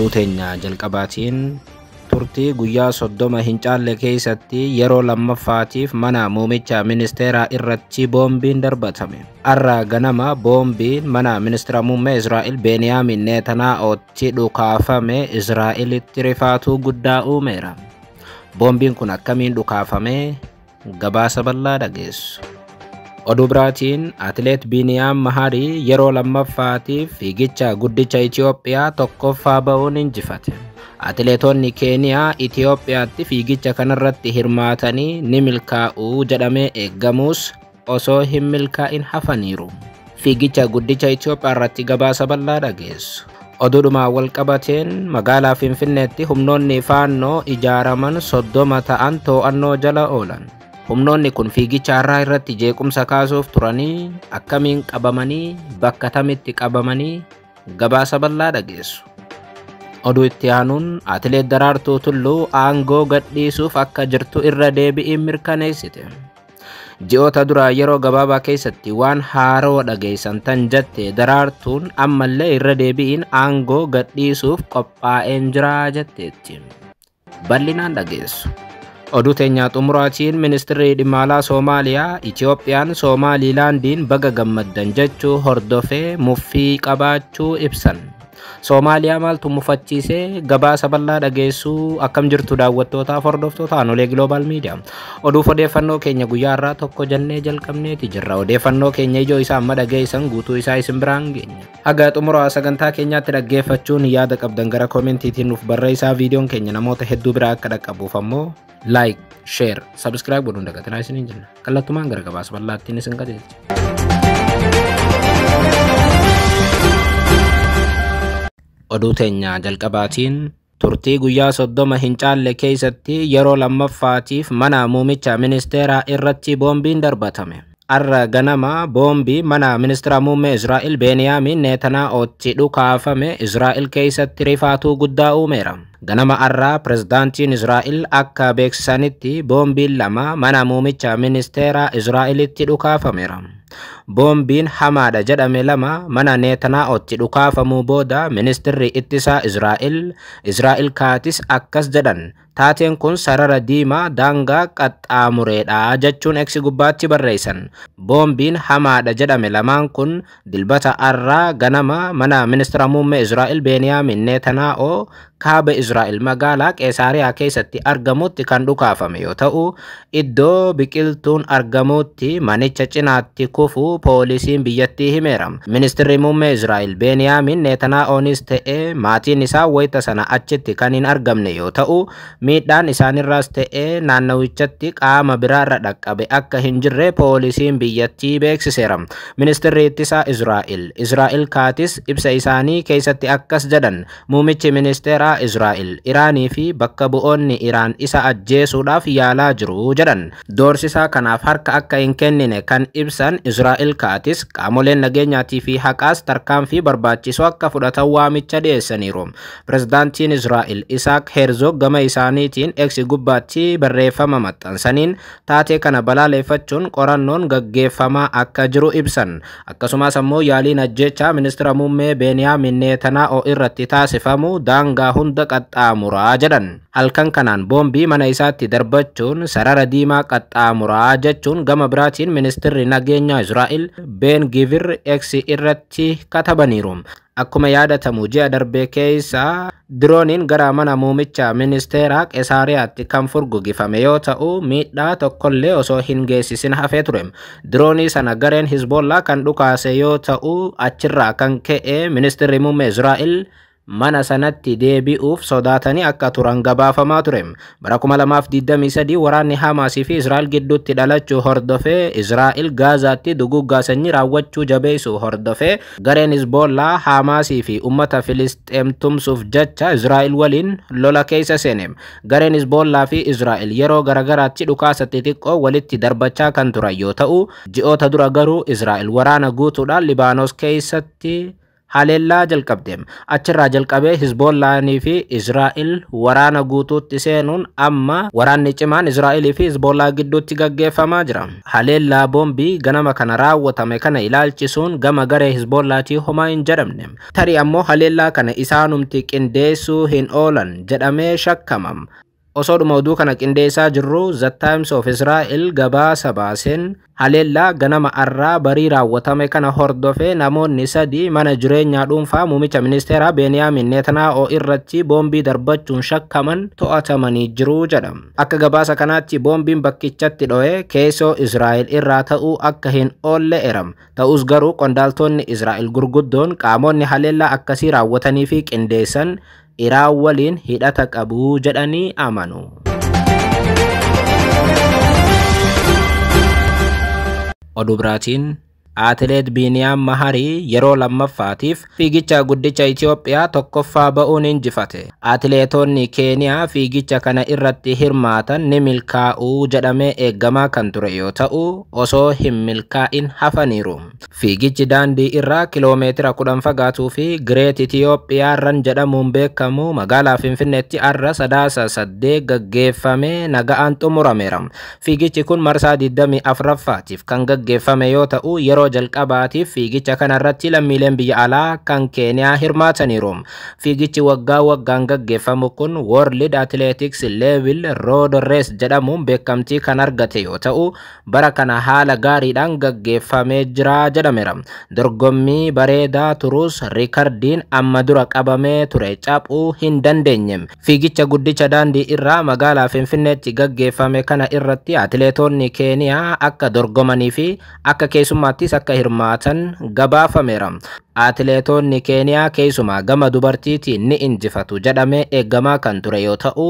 Oduu teenya jalqabaatiin turtii guyyaa 30 hin caalle keessatti yeroo lammaffaatiif mana muumicha ministeeraa irratti boombiin darbatame. Har'a ganama boombiin mana ministeera muummee Israa'el Beeniyaamin Neetanaa'ootti dhukaafame Israa'elitti rifaatuu guddaa uumeera. Boombiin kun akkamiin dhukaafame? Gabaasa bal'aa dhageessu. Oduu biraatiin atileet Biiniyaam Maharii yeroo lammaffaatiif fiigicha guddicha Itiyoophiyaa tokkoffaa ba'uun injifate. Atileetonni Keeniyaa Itiyoophiyaatti fiigicha kanarratti hirmaatanii ni milkaa'uu jedhamee eeggamus osoo hin milkaa'in hafaniiru. Fiigicha guddicha Itiyoophiyaa irratti gabaasa bal'aa dhageessu. Oduudhumaa wal qabateen magaalaa Finfinneetti humnoonni faannoo ijaaraman 30 ta'an to'annoo jala oolan. Humnoonni kun fiigicha har'aa irratti jeequmsa kaasuuf turanii akkamiin qabamanii bakka tamitti qabamanii gabaasa bal'aa dhageessu. Oduu itti aanuun atileet Daraartuu Tulluu aangoo gadhiisuuf akka jirtu irra deebi'iin mirkaneessite. Ji'oota duraa yeroo gabaabaa keessatti waan haaroo dhageessan tan jette Daraartuun ammallee irra deebi'iin aangoo gadhiisuuf qophaa'een jira jetteetti. Bal'inaan dhageessu. Oduu teenyaa xumuraatiin ministeerri dhimma alaa Soomaaliyaa Itiyoophiyaan Soomaalilaandiin baga gammaddan jechuu hordofee muffii qabaachuu ibsan. Soomaaliyaa maaltu mufachiisee? Gabaasa bal'aa dhageessuu. Akkam jirtu daawwattootaaf hordoftoota Aanolee Global Media. Oduuf odeeffannoo keenya guyyaa har'aa tokko jennee jalqabneeti jirra. Odeeffannoo keenya ijoo isaa amma dhageessan guutuu isaa isin biraan geenya. Haga xumura sagantaa keenyaatti dhaggeeffachuun yaada qabdan gara koomentiitiin nuuf barreessaa. Viidiyoon keenya namoota hedduu biraa akka dhaqqabuuf ammoo like, share, subscribe godhuun dagatinaa isiniin jenna. Kallattumaan gara gabaasa bal'aattiin isin qajeelcha. Oduu teenya jalqabaatiin turtii guyyaa 30 hin caalle keessatti yeroo lammaffaatiif mana muumicha ministeeraa irratti boombiin darbatame. Har'a ganama boombii mana ministeera muummee Israa'el Beeniyaamin Neetanaa'ootti dhukaafame Israa'el keessatti rifaatuu guddaa uumeera. Ganama har'aa pirezidaantiin Israa'el akka beeksisanitti boombiin lama mana muumicha ministeeraa Israa'elitti dhukaafameera. Boombiin hamaadha jedhame lama mana Neetanaa'ootti dhukaafamuu booda ministeerri ittisaa Israa'el Israa'el Kaatis akkas jedhan. Taateen kun sarara diimaa daangaa qaxxaamureedha jechuun eksi gubbaatti barreessan. Boombiin hamaadha jedhame lamaan kun dilbata har'aa ganama mana ministeera muummee Israa'el Beeniyaamin Neetanaa'oo kaaba Israa'el magaalaa Qeesaariyaa keessatti argamutti kan dhukaafame yoo ta'u, iddoo biqiltuun argamutti manicha cinaatti kufuu poolisiin biyyattii himeera. Ministeerri muummee Israa'el Beeniyaamin Neetanaa'oonis ta'ee maatiin isaa wayita sana achitti kan hin argamne yoo ta'u, miidhaan isaanirraas ta'ee naannawichatti qaama biraarra dhaqqabe akka hin jirre poolisiin biyyattii beeksiseera. Ministeerri ittisaa Israa'el Israa'el Kaatis ibsa isaanii keessatti akkas jedhan. Muumichi ministeeraa Israa'el Iraanii fi bakka bu'oonni Iraan isa ajjeesuudhaaf yaalaa jiru jedhan. Doorsisaa kanaaf harka akka hin kennine kan ibsan Israa'el Kaatis qaamoleen nageenyaatii fi haqaas tarkaanfii barbaachisoo akka fudhatan waamicha dhiyeessaniiru. Pirezidaantiin Israa'el Isaak Herzog gama isaaniitiin eksi gubbaatti barreeffama maxxansaniin taatee kana balaaleffachuun qorannoon gaggeeffamaa akka jiru ibsan. Akkasumas ammoo yaaliin ajjechaa ministeera muummee Beeniyaamin Neetanaa'oo irratti taasifamu daangaa hunda qaxxaamuraa jedhan. Halkan kanaan boombii mana isaatti darbachuun sarara diimaa qaxxaamuraa jechuun gama biraatiin ministeerri nageenyaa Israa'el Ben Gvir eksi irratti katabaniiru. Akkuma yaadatamu ji'a darbee keessa dirooniin gara mana muumicha ministeeraa Qeesaariyaatti kan furgugifame yoo ta'u, miidhaa tokkollee osoo hin geessisin hafee ture. Diroonii sana gareen Hizbollaa kan dhukaase yoo ta'u, achirraa kan ka'e ministeerri muummee Israa'el mana sanatti deebi'uuf sodaatanii akka turan gabaafamaa ture. Bara 2023 waraanni Hamaasii fi Israa'el gidduutti dhalachuu hordofee Israa'el Gaazaatti duguggaa sanyii raawwachuu jabeessuu hordofee gareen Hizbollaa Hamaasii fi uummata Filisxeem tumsuuf jecha Israa'el waliin lola keessa seene. Gareen Hizbollaa fi Israa'el yeroo garagaraatti dhukaasa xixiqqoo walitti darbachaa kan turan yoo ta'u, ji'oota dura garuu Israa'el waraana guutuudhaan Libaanos keessatti haleellaa jalqabde. Achirraa jalqabee Hizbollaanii fi Israa'el waraana guutuutti seenuun amma waraanni cimaan Israa'elii fi Hizbollaa gidduutti gaggeeffamaa jira. Haleellaa boombii ganama kana raawwatame kana ilaalchisuun gama garee Hizbollaatii homaa hin jedhamne. Tarii ammoo haleellaa kana isaanumti qindeessuu hin oolan jedhamee shakkama. Osoodhuma oduu kana qindeessaa jirru, The Times of Israel gabaasa baaseen haleellaa ganama arraa barii raawwatame kana hordofee namoonni 3 mana jireenyaa dhuunfaa muummicha ministeeraa Beeniyaamin Netanyaa'oo irratti boombii darbachuun shakkaman to'atamanii jiru jedha. Akka gabaasa kanaatti boombiin bakkichatti dho'e keessoo Israa'el irraa ta'uu akka hin oolle eerama. Ta'us garuu qondaaltonni Israa'el gurguddoon qaamonni haleellaa akkasii raawwatanii fi qindeessan Iraan waliin hidhata qabu jedhanii amanu. Oduu biraatiin, Atileet Biiniyaam Maharii yeroo lammaffaatiif fiigicha guddicha Itoophiyaa tokkoffaa ba'uun injifate. Atileetonni Keeniyaa fiigicha kana irratti hirmaatan ni milkaa'uu jedhamee eeggamaa kan ture yoo ta'u, osoo hin milkaa'in hafaniiru. Fiigichi daandii irraa kiloomeetira 10 fagaatuu fi Great Itoophiyaa Run jedhamuun beekamu magaalaa Finfinneetti har'a Sadaasa 8 gaggeeffamee naga'aan xumurameera. Fiigichi kun marsaa 24ffaatiif kan gaggeeffame yoo ta'u, yeroo jalqabaatiif fiigicha kanarratti lammiileen biyya alaa kan Keeniyaa hirmaataniiru. Fiigichi waggaa waggaan gaggeeffamu kun World Athletics Level Road Race jedhamuun beekamtii kan argate yoo ta'u, bara kana haala gaariidhaan gaggeeffamee jira jedhameera. Dorgommii bareedaa turus riikardiin amma dura qabamee ture caphuu hin dandeenye. Fiigicha guddicha daandii irraa magaalaa Finfinneetti gaggeeffame kana irratti atileetonni Keeniyaa akka dorgomanii fi akka keessummaattis akka hirmaatan gabaafameera. Atileetonni Keeniyaa keessumaa gama dubartiitiin ni injifatu jedhamee eeggamaa kan ture yoo ta'u,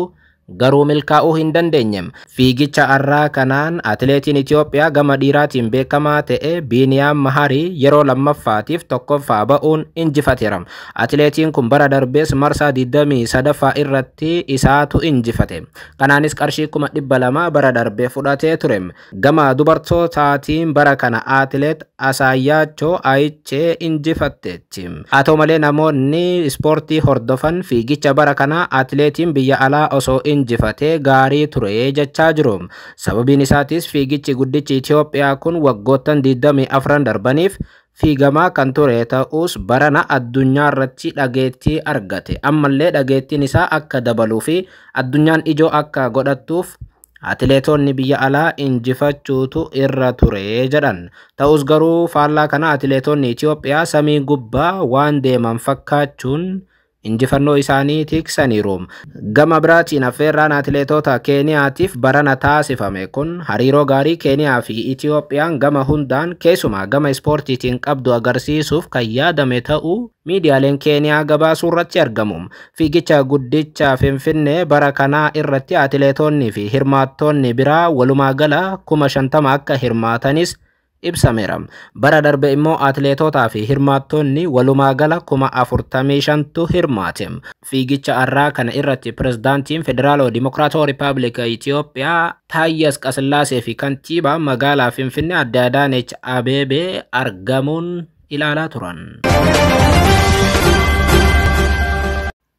garuu milkaa'uu hin dandeenye. Fiigicha arraa kanaan atileetiin Itoophiyaa gama dhiiraatiin beekamaa ta'e Biiniyaam Maharii yeroo lammaffaatiif tokkoffaa ba'uun injifateera. Atileetiin kun bara darbees marsaa 23ffaa irratti isaatu injifate. Kanaanis qarshii 200,000 bara darbee fudhatee ture. Gama dubartootaatiin bara kana atileet Asaayyaachoo Ayichee injifatteetti. Haa ta'u malee namoonni ispoortii hordofan fiigicha bara kanaa atileetiin biyya alaa osoo injifatee gaarii ture jechaa jiru. Sababiin isaatis fiigichi guddichi Itoophiyaa kun waggoottan 24 darbaniif fiigamaa kan ture ta'us barana addunyaa irratti dhageettii argate. Ammallee dhageettiin isaa akka dabaluu fi addunyaan ijoo akka godhattuuf atileetonni biyya alaa injifachuutu irra ture jedhan. Ta'us garuu faallaa kana atileetonni Itoophiyaa samii gubbaa waan deeman fakkaachuun injifannoo isaanii tiksaniiru. Gama biraatiin affeerraan atileetota Keeniyaatiif barana taasifame kun hariiroo gaarii Keeniyaa fi Itoophiyaan gama hundaan keessumaa gama ispoortiitiin qabdu agarsiisuuf kan yaadame ta'uu miidiyaaleen Keeniyaa gabaasuu irratti argamu. Fiigicha guddicha Finfinnee bara kanaa irratti atileetonni fi hirmaattonni biraa walumaa gala 50,000 akka hirmaatanis ibsameera. Bara darbe immoo atileetotaa fi hirmaattonni walumaa gala 45,000 hirmaate. Fiigicha arraa kana irratti pirezidaantiin Federaaloo Dimokiraatawaa Rippaabilika Itoophiyaa Taayyee Asqasillaasee fi kantiibaa magaalaa Finfinnee Aadde Adaanech Abeebee argamuun ilaalaa turan.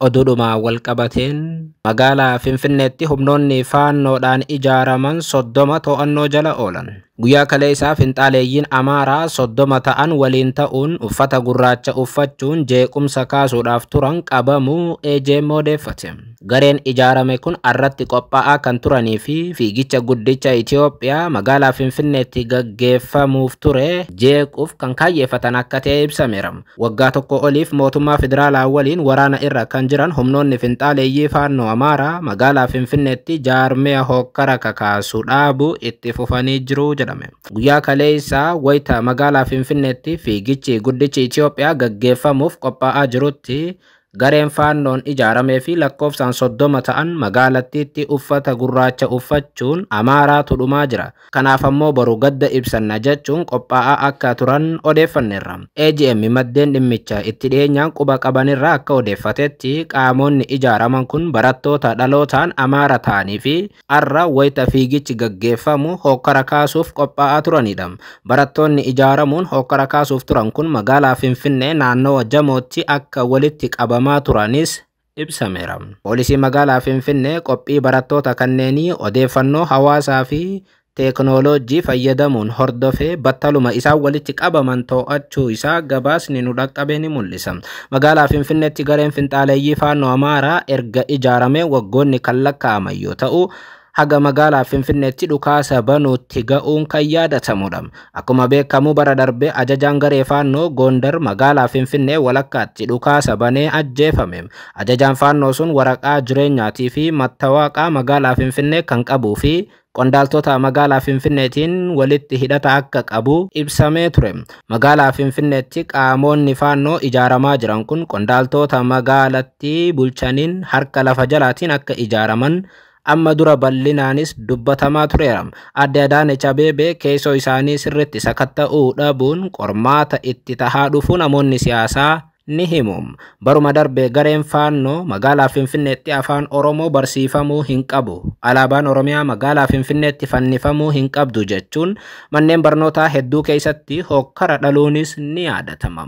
Oduudhuma walqabateen magaalaa Finfinneetti humnoonni faannoodhaan ijaaraman 30 to'annoo jala oolan. Guyyaa kaleessaa finxaaleeyyiin Amaaraa 30 ta'an waliin ta'uun uffata gurraacha uffachuun jeequmsa kaasuudhaaf turan qabamuu AJM odeeffate. Gareen ijaarame kun arratti qophaa'aa kan turanii fi fiigicha guddicha Itoophiyaa magaalaa Finfinneetti gaggeeffamuuf ture jeequuf kan kaayyeeffatan akka ta'e ibsameera. Waggaa tokko oliif mootummaa federaalaa waliin waraana irra kan jiran humnoonni finxaaleeyyii faannoo Amaaraa magaalaa Finfinneetti jaarmiya hokkara kakaasu dhaabuu itti fufanii jiru jedhame. Guyyaa kaleessaa wayita magaalaa Finfinneetti fiigichi guddichi Itoophiyaa gaggeeffamuuf qophaa'aa jirutti Gareen Faannoon ijaaramee fi lakkoofsaan 30 ta'an magaalattiitti uffata gurraacha uffachuun Amaaraatu dhumaa jira. Kanaaf ammoo boru gadda ibsanna jechuun qophaa'aa akka turan odeeffanneerra. AGM maddeen dhimmicha itti dhiyeenyaan quba qabanirraa akka odeeffatetti qaamonni ijaaraman kun barattoota dhalootaan Amaara ta'anii fi arra wayita fiigichi gaggeeffamu hokkara kaasuuf qophaa'aa turanidha. Barattoonni ijaaramuun hokkara kaasuuf turan kun magaalaa Finfinnee naannoo Jamootti akka walitti qabamaa turanis ibsameera. Poolisii magaalaa Finfinnee qophii barattoota kanneenii odeeffannoo hawaasaa fi teeknooloojii fayyadamuun hordofee battaluma isaan walitti qabaman to'achuu isaa gabaasni nu dhaqqabe ni mul'isa. Magaalaa Finfinneetti gareen finxaaleeyyii Faannoo Amaaraa erga ijaaramee waggoonni kan lakkaa'aman yoo ta'u, haga magaalaa Finfinneetti dhukaasa banuutti ga'uun kan yaadatamudha. Akkuma beekamu bara darbe ajajaan garee Faannoo Gondar magaalaa Finfinnee walakkaatti dhukaasa banee ajjeefame. Ajajaan Faannoo sun waraqaa jireenyaatii fi mattawaaqaa magaalaa Finfinnee kan qabuu fi qondaaltota magaalaa Finfinneetiin walitti hidhata akka qabu ibsamee ture. Magaalaa Finfinneetti qaamonni Faannoo ijaaramaa jiran kun qondaaltota magaalattii bulchaniin harka lafa jalaatiin akka ijaaraman amma dura bal'inaanis dubbatamaa tureera. Adde Adaanech Abeebee keessoo isaanii sirriitti sakatta'uu dhabuun qormaata itti tahaa dhufuu namoonni siyaasaa ni himu. Baruma darbe gareen Faannoo magaalaa Finfinneetti afaan Oromoo barsiifamuu hin qabu. Alaabaan Oromiyaa magaalaa Finfinneetti fannifamuu hin qabdu jechuun manneen barnootaa hedduu keessatti hokkara dhaluunis ni yaadatama.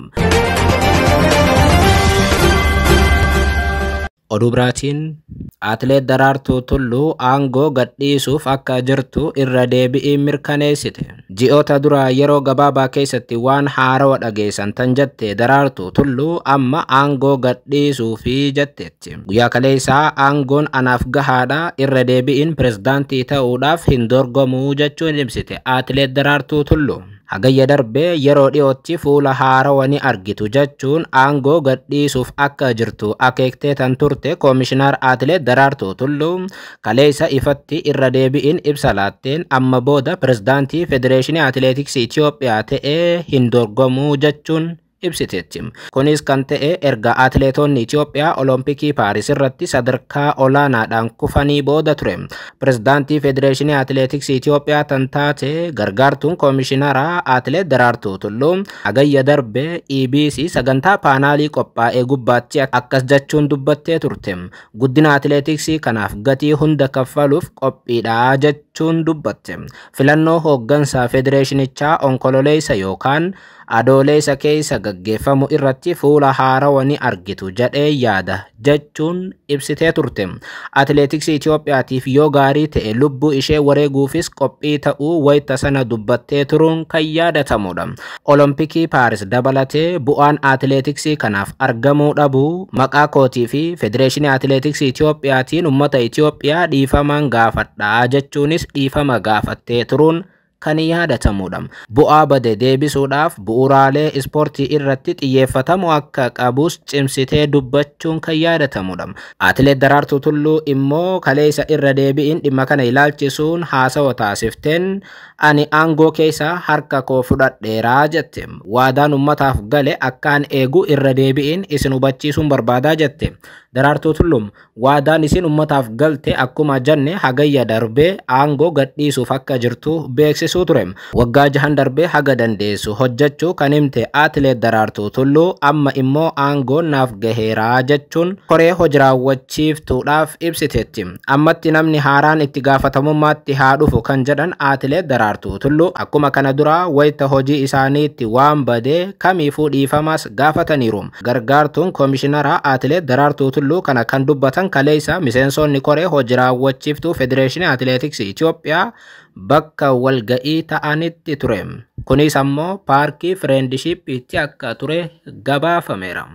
Oduu biraatiin Atileet Daraartuu Tulluu aangoo gadhiisuuf akka jirtu irra deebi'ii mirkaneessite. Ji'oota dura yeroo gabaabaa keessatti waan haarawa dhageessan tan jette Daraartuu Tulluu amma aangoo gadhiisuufi jetteetti. Guyyaa kaleessaa aangoon anaaf gahaadha, irra deebi'iin pirezidaantii ta'uudhaaf hin dorgomuu jechuun ibsite Atileet Daraartuu Tulluu. Hagayya darbee yeroo dhiyootti fuula haarawa ni argitu jechuun aangoo gadhiisuuf akka jirtu akeektee tan turte Koomishinar Atileet Daraartuu Tulluu kaleessa ifatti irra deebi'iin ibsa laatteen amma booda pirezidaantii Federeeshinii Atileetiksii Itoophiyaa ta'ee hin dorgomuu jechuun ibsiteetti. Kunis kan ta'e erga atileetonni Itoophiyaa Olompikii Paaris irratti sadarkaa olaanaadhaan kufanii booda ture. Pirezidaantii Federeeshinii Atileetiksii Itoophiyaa tan taate gargaartuun koomishinara Atileet Daraartuu Tulluu hagayya darbe EBC sagantaa paanaalii qophaa'ee gubbaatti akkas jechuun dubbattee turte. Guddina atileetiksii kanaaf gatii hunda kaffaluuf qophiidha jechuun dubbatte. Filannoo hooggansa federeeshinichaa onkololeessa yookaan adoolessa keessa gaggeeffamu irratti fuula haarawa ni argitu jedhee yaada jechuun ibsitee turte. Atileetiksii Itoophiyaatiif yoo gaarii ta'e lubbuu ishee wareeguufis qophii ta'uu wayita sana dubbattee turuun kan yaadatamudha. Olompikii Paaris dabalatee bu'aan atileetiksii kanaaf argamuu dhabuu maqaa kootii fi Federeeshinii Atileetiksii Itoophiyaatiin uummata Itoophiyaa dhiifamaan gaafadhaa jechuunis dhiifama gaafattee turuun kan yaadatamudha. Bu'aa bade deebisuudhaaf bu'uuraalee ispoortii irratti xiyyeeffatamu akka qabus cimsitee dubbachuun kan yaadatamudha. Atileet Daraartuu Tulluu immoo kaleessa irra deebi'iin dhimma kana ilaalchisuun haasawa taasifteen ani aangoo keessa harka koo fudhadheeraa jette. Waadaan uummataaf gale akkaan eegu irra deebi'iin isin hubachiisuun barbaadaa jette. Daraartuu Tulluun waadaan isin uummataaf galte akkuma jenne hagayya darbee aangoo gadhiisuuf akka jirtu beeksisuu ture. Waggaa jahan darbee haga dandeessu hojjechuu kan himte Atileet Daraartuu Tulluu amma immoo aangoon naaf gaheeraa jechuun koree hojii raawwachiiftuudhaaf ibsiteetti. Ammatti namni haaraan itti gaafatamummaatti haa dhufu kan jedhan Atileet Daraartuu Tulluu akkuma kana dura wayita hojii isaaniitti waan badee kamiifuu dhiifamas gaafataniiru. Gargaartuun koomishinara Atileet Daraartuu Tulluu kana kan dubbatan kaleessa miseensonni koree hojii raawwachiiftuu Federeeshinii Atileetiksii Itoophiyaa bakka walga'ii ta'anitti ture. Kunis ammoo paarkii Fireendishiippiitti akka ture gabaafameera.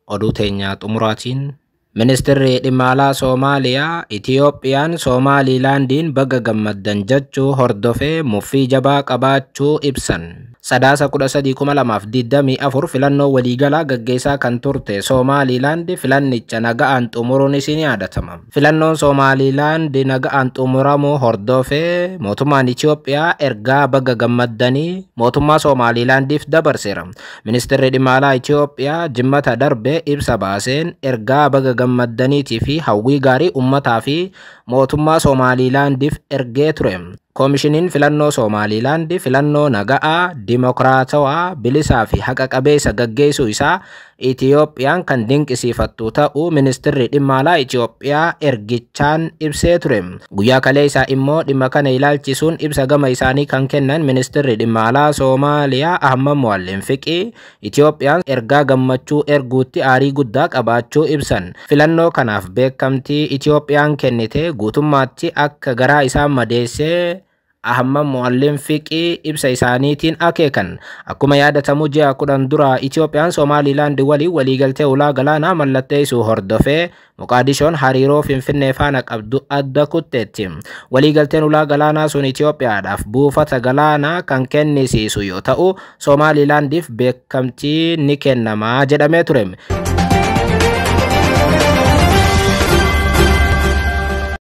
Oduu teenya xumuraatiin Ministeerri dhimma alaa Soomaaliyaa Itiyoophiyaan Soomaalilaandiin baga gammaddan jechuu hordofee muffii jabaa qabaachuu ibsan. Sadaasa 13,2024 filannoo waliigalaa gaggeessaa kan turte Soomaalilaand filannicha naga'aan xumuruunis ni yaadatama. Filannoon Soomaalilaand naga'aan xumuramuu hordofee mootummaan Itoophiyaa ergaa baga gammaddanii mootummaa Soomaalilaandiif dabarseera. Ministeerri dhimma alaa Itoophiyaa jimmata darbe ibsa baaseen ergaa baga gammaddaniitii fi hawwii gaarii uummataa fi mootummaa Soomaalilaandiif ergee ture. Koomishiniin filannoo Soomaalilaand filannoo naga'aa, dimokiraatawaa, bilisaa fi haqa qabeessa gaggeessuu isaa Itiyoophiyaan kan dinqisiifattu ta'uu ministeerri dhimma alaa Itiyoophiyaa ergichaan ibsee ture. Guyyaa kaleessaa immoo dhimma kana ilaalchisuun ibsa gama isaanii kan kennan ministeerri dhimma alaa Soomaaliyaa Ahmad Muallim Fiqii Itiyoophiyaan ergaa gammachuu erguutti aarii guddaa qabaachuu ibsan. Filannoo kanaaf beekamtii Itiyoophiyaan kennite guutummaatti akka garaa isaan madeessee Ahmad Muallim Fiqii ibsa isaaniitiin akeekan. Akkuma yaadatamu ji'a 10 dura Itiyoophiyaan Soomaalilaand waliin waliigaltee ulaa galaanaa mallatteessuu hordofee Moqaadishoon hariiroo Finfinnee faana qabdu adda kutteetti. Waliigalteen ulaa galaanaa sun Itiyoophiyaadhaaf buufata galaanaa kan kennisiisu yoo ta'u, Soomaalilaandiif beekamtii ni kennamaa jedhamee ture.